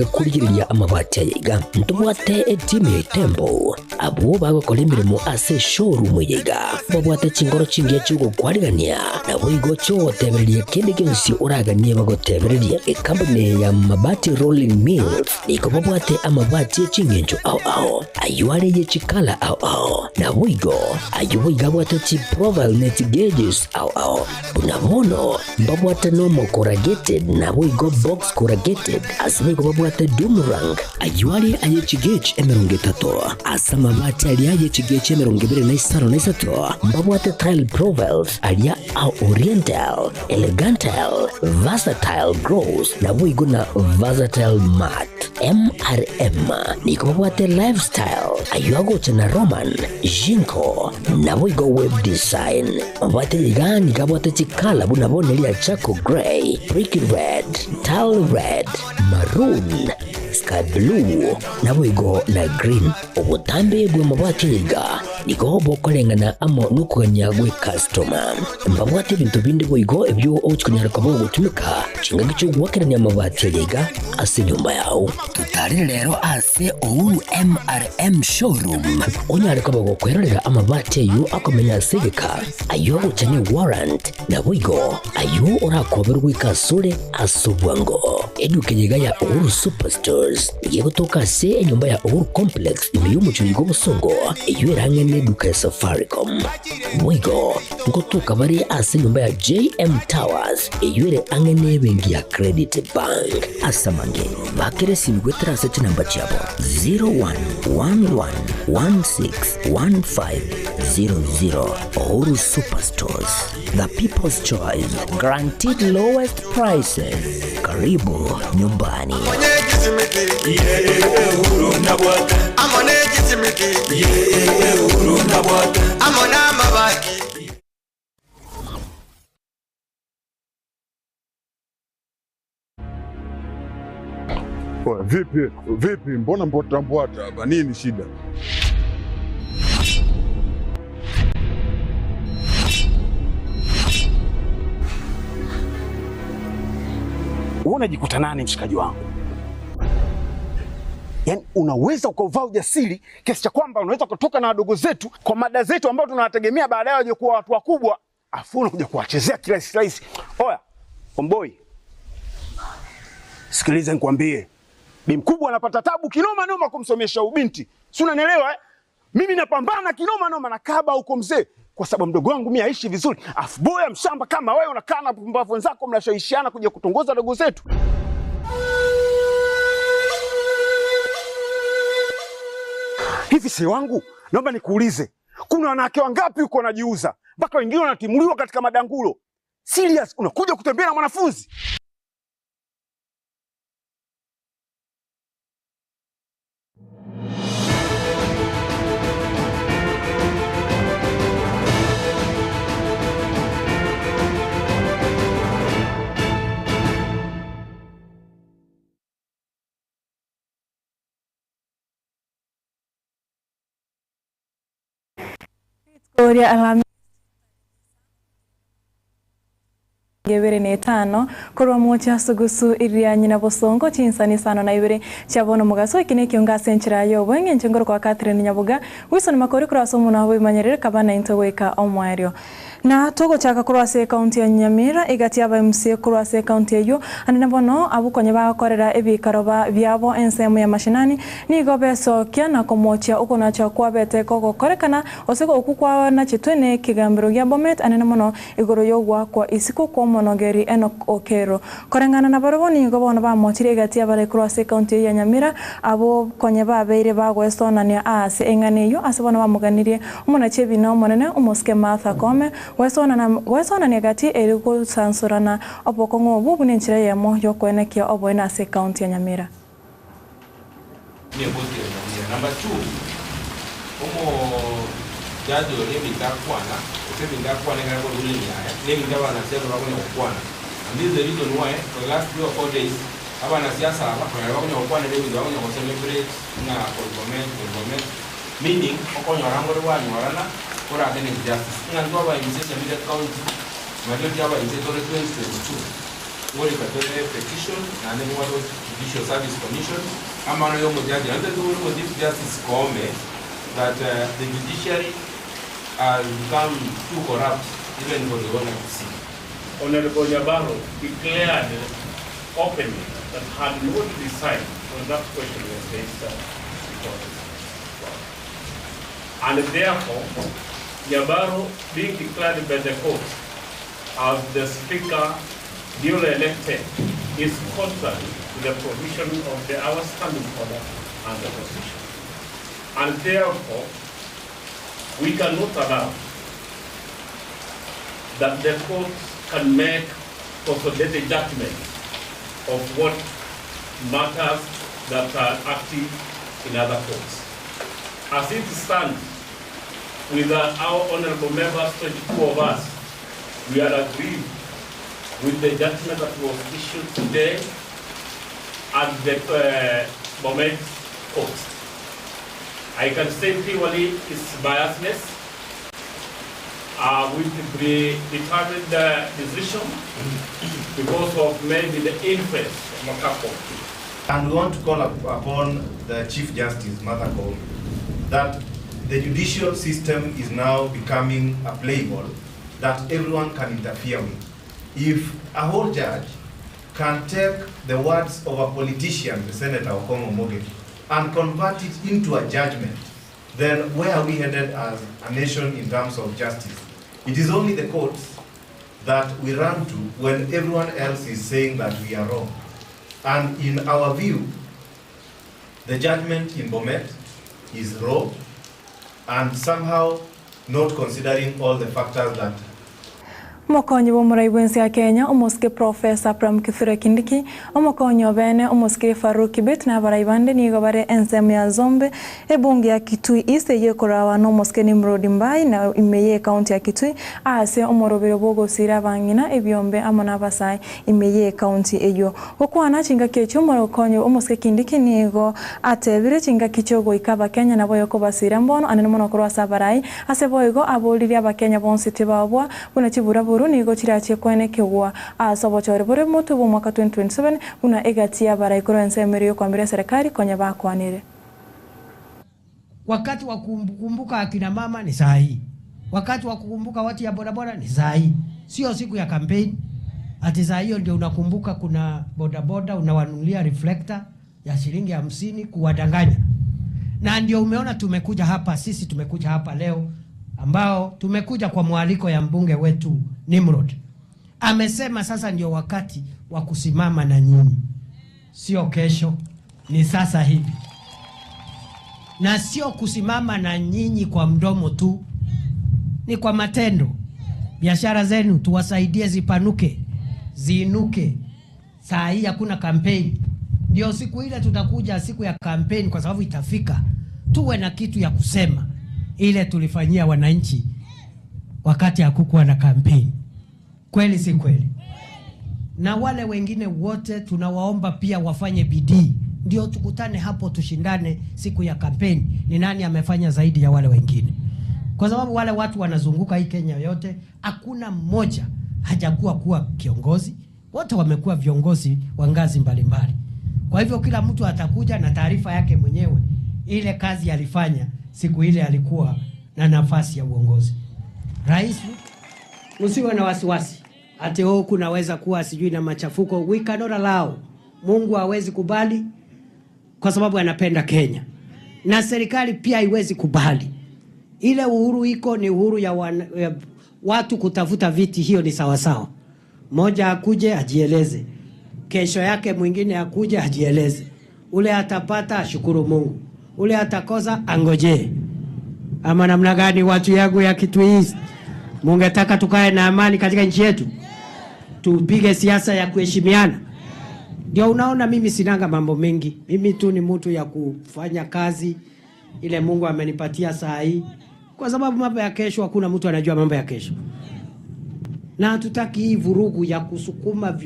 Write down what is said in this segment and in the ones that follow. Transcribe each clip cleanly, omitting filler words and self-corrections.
iga korigereria amabati aya iga. Ntobwate etimu ya Itembo, abwo bagokora emeremo ase eshowroom eye iga. Babwate chingoro chingiya chi'ogokwarigania, naboigo chi'ogotebereria kende gionsi oraganie bagotebererie. Ekampuni eye ya Mabati Rolling Mills nigo babwate amabati e ching'encho ao ao, ayio are ye chikala ao ao, naboigo ayio boigo abwate chiprofile ne chigauges ao ao. Buna bono mbabwate normal corrugated naboigo box corrugated, ase boigo babwate doom rank, ayio are aye chigauge 30, ase amabati aria aye chigauge 23 mbabwate tile profiles aria a oriental, elegantal, versatile gloss naboigo na versatile matte. MRM nigo babwate lifestyle ayio agocha na Roman, Jinko naboigo web design. Mabwate iga nigo abwate chikala buna bono eria charcoal grey, brick red, tile red, maroon, sky blue naboigo na green. Obotambe bw'amabwate iga nigo bokoreng'ana amo nokogania gw'ekastoma. Mbabwate ebinto binde boigo ebio ogochia konyara koba ogotumeka chingaki chi'ogoakerania amabati aya iga ase enyomba yao. Totarere rero ase Uhuru MRM Showroom onyare koba gokwerorera amabati ayio akomenya ase egeka, ayio agocha ne warrant, naboigo ayio orakoberwe goika asore ase obwango. Eduka eye iga ya Uhuru Superstores nigo egotoka ase enyomba ya Uhuru Complex ime y'omochie oiga obosongo, eyio ere ang'e neduka ya Safaricom. Boigo ngotoka bare ase enyomba ya JM Towers eyio ere ang'e nebenki ya Credit Bank. Ase amange, bakera esimi goetera ase chinamba chiabo 0111161500. Uhuru Superstores, the people's choice, guaranteed lowest prices. Karibu nyumbani. Oya, vipi vipi, mbona mbwata mbwata hapa, nini shida? Wewe unajikuta nani mshikaji wangu? Yaani unaweza ukauvaa ujasiri kiasi cha kwamba unaweza kutoka na wadogo zetu kwa mada zetu ambao tunawategemea baadaye waje kuwa watu wakubwa, afu unakuja kuwachezea kirahisi rahisi. Oya, omboi, sikiliza nikwambie, bi mkubwa anapata tabu kinoma noma kumsomesha ubinti, si unanielewa eh? Mimi napambana kinoma noma na kaba huko mzee, kwa sababu mdogo wangu mimi aishi vizuri, afu boya mshamba kama wewe unakaa na pumbavu wenzako mnashawishiana kuja kutongoza dogo zetu. Hivi si wangu, naomba nikuulize, kuna wanawake wangapi huko wanajiuza mpaka wengine wanatimuliwa katika madangulo? Serious, unakuja kutembea na mwanafunzi? Rituko ria Alhamisi 25 korwa mocha sugusu iria nyina bosongo chinsani isano na ibere chia bono mogaso. Eki nekiongo ase enchera ya obweng'encho ngoro kwa Catherine Nyaboga Wilson Makori korwa ase omonwa bwemanyerere kaba naintwe goika omoerio. Na togochaka korwa ase ekaunti ya Nyamira egati aba MCA korwa ase ekaunti eyio ande na bono abwo konya bagokorera ebikaro biabo ensemo ya mashinani nigo besokia na komochia okonacha kwabete kogokorekana ose okwo kwanachetwe ne ekegambero gia Bomet anene mono igoro y'ogwakwa isiko kw'omonogeri Enock Okero. Koreng'ana na barobwo nigo bono bamochire egati abare korwa ase ekaunti eyio ya Nyamira abwo konya babeire bagoesonania aase eng'ana eyio ase bono bamoganirie omonachi ebina omonene omosike Martha Koome goesonania gati eri gosansorana obokong'u obwo buna enchera eyemo y'okoenekia oboene ase ekaunti ya Nyamira. Neboti ya Nyamira. Number two, omojaji oria ebinto akwana, gose ebinto akwana ekero akore ruling yaye, na ebinto abanasiasa bakonya gokwana. And this is the reason why for the last three or four days, abanasiasa aba konyora bakonya gokwanera ebinto bakonya go celebrate ng'a Bomet, Bomet, meaning okonyora ngore bwanyorana kore against justice. Ng'a intwe aba MCAs Nyamira County, majority ya aba MCA tore 2022, ngorika tore petition naende nigo. Judicial Service Commission, amang'ana y'omojaji, naende tari tobori Chief Justice Koome that the judiciary has become too corrupt even for the owner to see. Honourable Nyabaro declared openly that had not resigned when that question was raised before the court. And therefore, Nyabaro being declared by the court as the speaker duly elected is contrary to the provision of the our standing order and the constitution. And therefore, we cannot allow that the court can make consolidated judgment of what matters that are active in other courts. As it stands, with our honorable members, 22 of us, we are aggrieved with the judgment that was issued today at the Bomet court. I can say purely it's biasness with the predetermined decision because of maybe the influence of Makako. And we want to call up upon the Chief Justice, Martha Koome, that the judicial system is now becoming a play ball that everyone can interfere with. If a whole judge can take the words of a politician, the Senator Okong'o Omogeni, and convert it into a judgment, then where are we headed as a nation in terms of justice? It is only the courts that we run to when everyone else is saying that we are wrong. And in our view, the judgment in Bomet is raw and somehow not considering all the factors that Omokonyi bw'omorai bw'ense ya Kenya, omosike Professor Abraham Kithure Kindiki, omokonyi obene omosike Farouk Kibet na abarai bande nigo bare ensemo ya Zombe, ebunge ya Kitui East eyio ekorawa na omosike Nimrod Mbai na ime ye ekaunti ya Kitui ase omorobero bw'ogosira abang'ina ebiombe amo na abasae ime ye ekaunti eyio. Gokwana chingaki echio omokonyi omosike Kindiki nigo atebire chingaki chiogoika abakenya nabo yokobasira mbono anene mono korwa ase abarai ase boigo aboririe abakenya bonsi tibabua buna chiburaburu nigo chirachie koenekigwa ase obochori bore motwe bwa omwaka 2027 buna egati y'abarai korwa ensemo eria yokoambera eserekari konya bakwanire. Wakati wa kukumbuka akina mama ni saa hii, wakati wa kukumbuka watu ya bodaboda ni saa hii, sio siku ya kampeni. Ati saa hiyo ndio unakumbuka kuna bodaboda unawanunulia reflector ya shilingi 50 kuwadanganya. Na ndio umeona tumekuja hapa, sisi tumekuja hapa leo ambao tumekuja kwa mwaliko ya mbunge wetu Nimrod. Amesema sasa ndio wakati wa kusimama na nyinyi, sio kesho, ni sasa hivi, na sio kusimama na nyinyi kwa mdomo tu, ni kwa matendo. Biashara zenu tuwasaidie zipanuke, ziinuke. Saa hii hakuna kampeni, ndio siku ile tutakuja siku ya kampeni, kwa sababu itafika, tuwe na kitu ya kusema ile tulifanyia wananchi wakati hakukuwa na kampeni. Kweli si kweli? Na wale wengine wote tunawaomba pia wafanye bidii, ndio tukutane hapo tushindane siku ya kampeni, ni nani amefanya zaidi ya wale wengine, kwa sababu wale watu wanazunguka hii Kenya yote, hakuna mmoja hajakuwa kuwa kiongozi, wote wamekuwa viongozi wa ngazi mbalimbali. Kwa hivyo kila mtu atakuja na taarifa yake mwenyewe, ile kazi alifanya siku ile alikuwa na nafasi ya uongozi. Rais, msiwe na wasiwasi ati oh, kunaweza kuwa sijui na machafuko. We cannot allow. Mungu hawezi kubali kwa sababu anapenda Kenya, na serikali pia haiwezi kubali. Ile uhuru iko ni uhuru ya, ya watu kutafuta viti, hiyo ni sawasawa. Mmoja akuje ajieleze, kesho yake mwingine akuje ajieleze. Ule atapata ashukuru Mungu, ule atakosa angojee. Ama namna gani, watu yangu ya Kitui East? Mungetaka tukae na amani katika nchi yetu, tupige siasa ya kuheshimiana. Ndio unaona mimi sinanga mambo mengi, mimi tu ni mtu ya kufanya kazi ile Mungu amenipatia saa hii, kwa sababu mambo ya kesho hakuna mtu anajua mambo ya kesho, na hatutaki hii vurugu ya kusukuma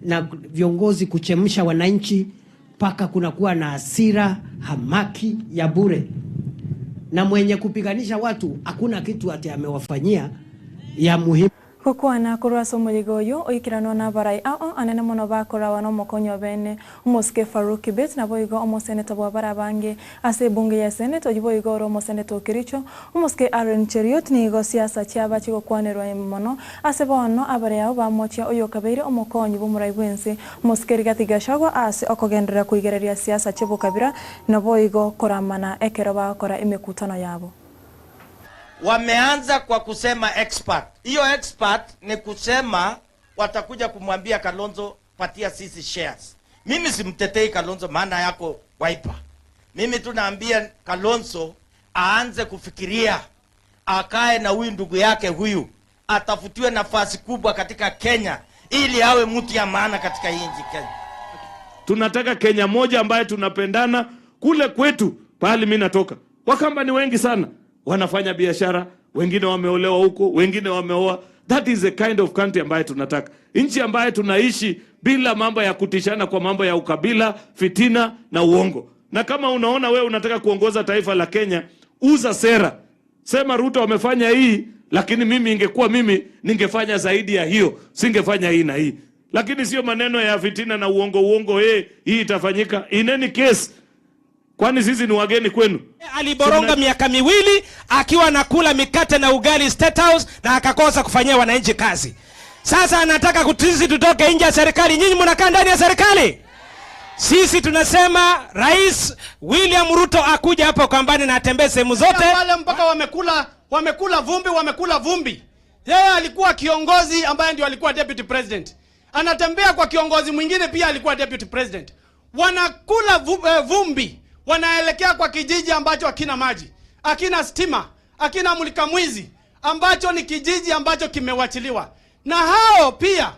na viongozi kuchemsha wananchi mpaka kunakuwa na hasira hamaki ya bure, na mwenye kupiganisha watu hakuna kitu ati amewafanyia ya muhimu. Gokwana korwa ase omoyega oyo oikeranwa nabarai ao anene mono bakorawa nomokonyi obene omosike Farouk Kibet naboigo omoseneta bwabare abange ase ebunge ya Senate oyio boigo ore omoseneta o Kericho omosike Aaron Cheruiyot nigo siasa chiaba chigokwanerwa mono ase bono abarai abo bamochia oyokabeire omokonyi bw'omorai bwense omosike Rigathi Gachagua ase okogenderera koigereria siasa chiobokabira naboigo koramana ekero bagokora emekutano yabo. Wameanza kwa kusema expert. Hiyo expert ni kusema watakuja kumwambia Kalonzo, patia sisi shares. Mimi simtetei Kalonzo maana yako Wiper. Mimi tunaambia Kalonzo aanze kufikiria, akae na huyu ndugu yake huyu, atafutiwe nafasi kubwa katika Kenya ili awe mtu ya maana katika hii nchi Kenya. Tunataka Kenya moja ambaye tunapendana. Kule kwetu pahali mi natoka, Wakamba ni wengi sana, wanafanya biashara, wengine wameolewa huko, wengine wameoa. That is the kind of country ambaye tunataka, nchi ambaye tunaishi bila mambo ya kutishana kwa mambo ya ukabila, fitina na uongo. Na kama unaona wewe unataka kuongoza taifa la Kenya, uza sera, sema Ruto wamefanya hii, lakini mimi ingekuwa mimi ningefanya zaidi ya hiyo, singefanya hii na hii lakini sio maneno ya fitina na uongo uongo. Hey, hii itafanyika in any case, kwani sisi ni wageni kwenu? Aliboronga miaka miwili akiwa anakula mikate na ugali State House na akakosa kufanyia wananchi kazi. Sasa anataka sisi tutoke nje ya serikali, nyinyi mnakaa ndani ya serikali. Sisi tunasema Rais William Ruto akuja hapa Ukambani na atembee sehemu zote pale mpaka wamekula wamekula vumbi, wamekula vumbi. Yeye alikuwa kiongozi ambaye ndio alikuwa deputy president, anatembea kwa kiongozi mwingine pia alikuwa deputy president. Wanakula vumbi, wanaelekea kwa kijiji ambacho hakina maji, hakina stima, hakina mulika mwizi, ambacho ni kijiji ambacho kimewachiliwa. Na hao pia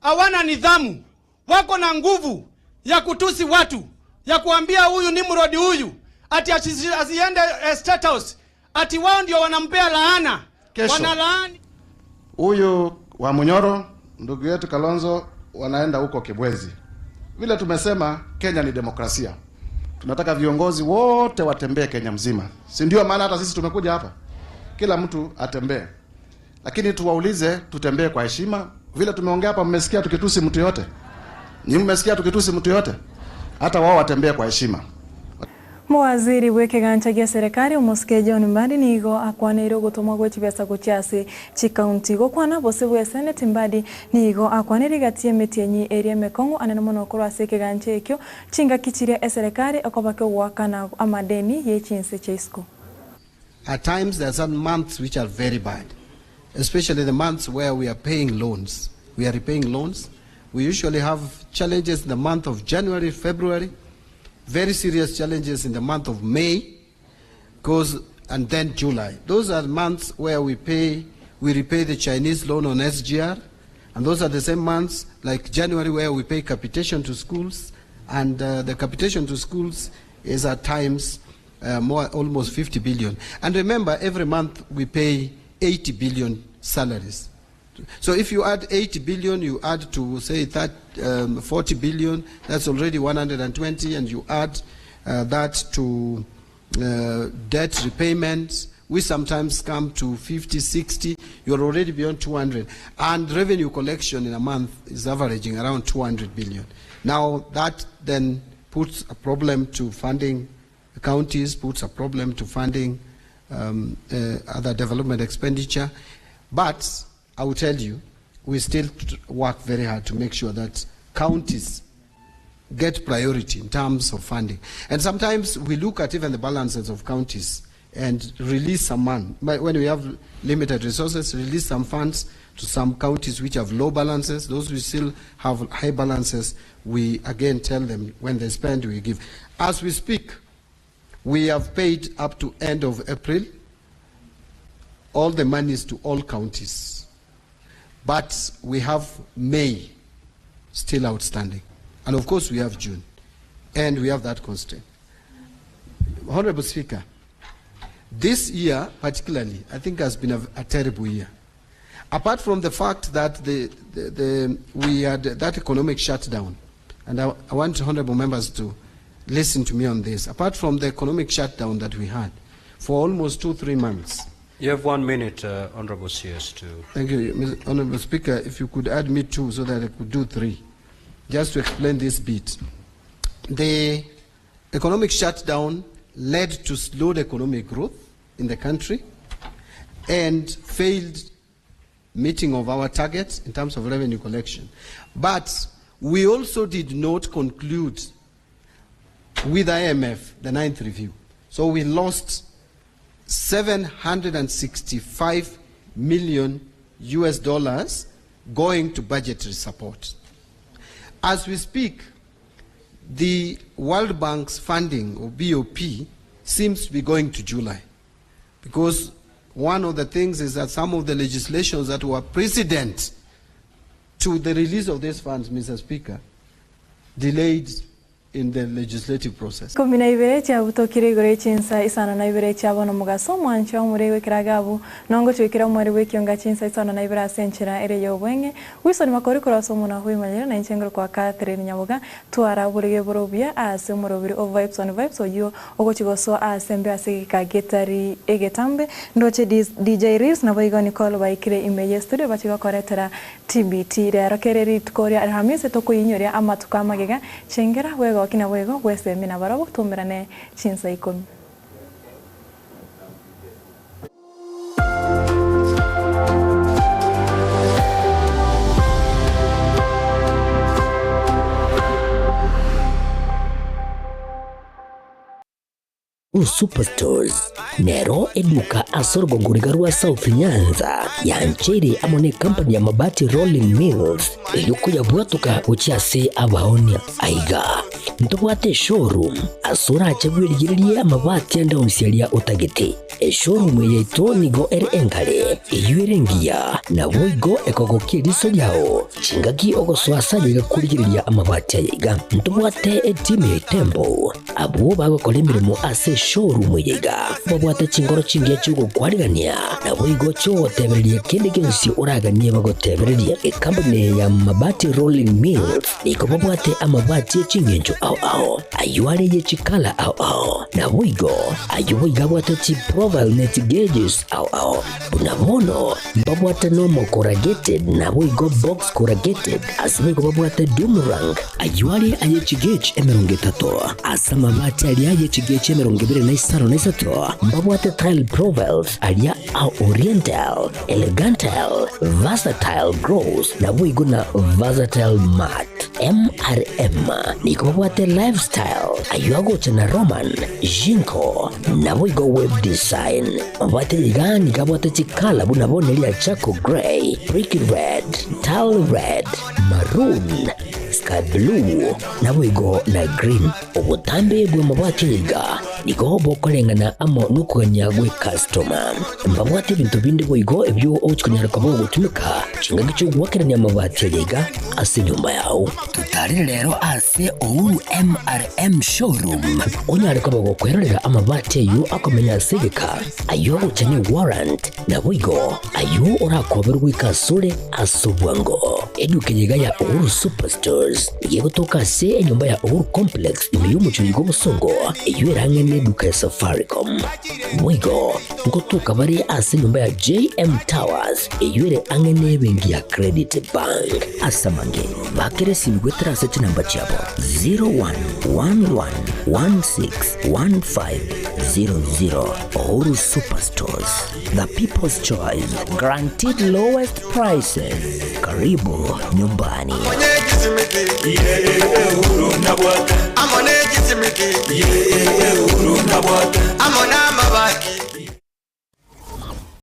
hawana nidhamu, wako na nguvu ya kutusi watu, ya kuambia huyu ni mrodi huyu, ati asiende State House, ati wao ndio wanampea laana. Kesho. Wanalaani Huyu wa Munyoro ndugu yetu Kalonzo wanaenda huko Kibwezi. Vile tumesema Kenya ni demokrasia, tunataka viongozi wote watembee Kenya mzima, si ndio? Maana hata sisi tumekuja hapa, kila mtu atembee, lakini tuwaulize, tutembee kwa heshima. Vile tumeongea hapa, mmesikia tukitusi mtu yote? Ni mmesikia tukitusi mtu yote? Hata wao watembee kwa heshima. Mowaziri bw'ekegancha gia serikali omosike John Mbadi nigo akwaneire ogotomwa gwe chibesa gochia ase chikaunti gokwana bose bwe Senate Mbadi nigo akwaneire gati emetienyi eria emekong'u anene mono korwa ase ekegancha ekio chingaki chiria eserikali okobake ogoakana amadeni ye chinse chia isiko. At times, there are some months which are very bad, especially the months where we are paying loans. We are repaying loans. We usually have challenges in the month of January, February, very serious challenges in the month of May, goes, and then July. Those are months where we pay, we repay the Chinese loan on SGR, and those are the same months like January where we pay capitation to schools, and the capitation to schools is at times more, almost 50 billion. And remember, every month we pay 80 billion salaries. So if you add 80 billion, you add to say that 40 billion, that's already 120, and you add that to debt repayments, we sometimes come to 50, 60, you're already beyond 200. And revenue collection in a month is averaging around 200 billion. Now that then puts a problem to funding counties, puts a problem to funding other development expenditure. But I will tell you, we still work very hard to make sure that counties get priority in terms of funding. And sometimes we look at even the balances of counties and release some money. But when we have limited resources, release some funds to some counties which have low balances. Those who still have high balances, we again tell them when they spend, we give. As we speak, we have paid up to end of April all the monies to all counties. But we have May still outstanding. And of course, we have June. And we have that constraint. Honorable Speaker, this year particularly, I think has been a terrible year. Apart from the fact that we had that economic shutdown, and I want honorable members to listen to me on this. Apart from the economic shutdown that we had for almost 2-3 months, You have one minute, Honourable CS, to. Thank you, Mr. Honourable Speaker. If you could add me two so that I could do three, just to explain this bit. The economic shutdown led to slowed economic growth in the country and failed meeting of our targets in terms of revenue collection. But we also did not conclude with IMF the ninth review. So we lost 765 million US dollars going to budgetary support. As we speak, the World Bank's funding, or BOP, seems to be going to July. Because one of the things is that some of the legislations that were precedent to the release of these funds, Mr. Speaker, delayed in the legislative process. 12 chiabutokire igoro ye chinsa isano na ibere chia bono mogaso, omwancho omorei bw'ekerago abwo nongochwekera omweri bw'ekionga chinsa isano na ibere ase enchera ere y'obweng'e. Wilson Makori korwa ase omonwa bw'emanyerero na inche ngorokwa Catherine Nyaboga, twara oborege bore obuya ase omorobiri o Vibes on Vibes oyio ogochia gosoa ase embe ase egeka getari egetambe. Ndoche DJ Reeves naboigo Nicole baikire ime ye studio bachie gokoretera TBT rero kere rituko ria Alhamisi tokoinyoria amatuko amagega Chengera bwegoki naboigo bwesemi nabarobwo toumerane chinsa ikomi. Superstores nero eduka ase orogongo riga rwa South Nyanza yancheire amo ne company ya Mabati Rolling Mills erio koyabwatoka gochia ase abaonia. Aiga ntobwate eshowroom ase orache bwerigererie amabati ande onsi aria otagete. Eshowroom eye yaito nigo ere enkare, eyio ere engiya, naboigo ekogokia eriso riao chingaki ogosoa ase aye iga korigereria amabati aya iga. Ntobwate etimu ya Itembo Abwo bagokora emeremo ase eshowroom eye iga babwate chinkoro chingiya chi'ogokwarigania, naboigo chi'ogotebereria kende gionsi oraganie bagotebererie. Ekampuni eye ya Mabati Rolling Mills nigo babwate amabati e ching'encho ao ao, ayio are ye chikala ao ao, naboigo ayio boigo abwate chiprofile ne chigauges ao ao. Buna bono mbabwate normal corrugated naboigo box corrugated, ase boigo babwate doom rank, Ayio are aye chigechi 30, ase amabati aria aye chigechi 23, mbabwate tile profiles aria a oriental, elegantal, versatile gloss, naboigo na versatile matte. MRM nigo babwate lifestyle, ayio agocha na Roman, Jinko, naboigo web design. Amabati aya iga nigo abwate chikala buna bono eria charcoal grey, brick red, tile red, maroon, Sky blue, naboigo na green. Obotambe bw'amabati aya iga nigo bokoreng'ana amo nokogania gw'ecustoma. Mbabwate ebinto binde boigo ebio ogochia konyara koba ogotumeka chingaki chi'ogoakerania amabati aya iga ase enyomba yao. Totarire rero ase Uhuru MRM Showroom onyare koba gokwerorera amabati ayio akomenya ase egeka, ayio agocha ne warrant, Naboigo ayio orakoberwe goika asore ase obwango. Eduka eye iga ya Uhuru Superstores nigo egotoka ase enyomba ya Uhuru Complex ime y'omochie oiga obosongo, eyio ere ang'e neduka ya Safaricom. Boigo ngotoka bare ase enyomba ya JM Towers eyio ere ang'e nebenki ya Credit Bank. Ase amange, bakera esimi goetera ase chinamba chiabo 0111161500. Uhuru Superstores, the people's choice, guaranteed lowest prices. Karibu nyumbani.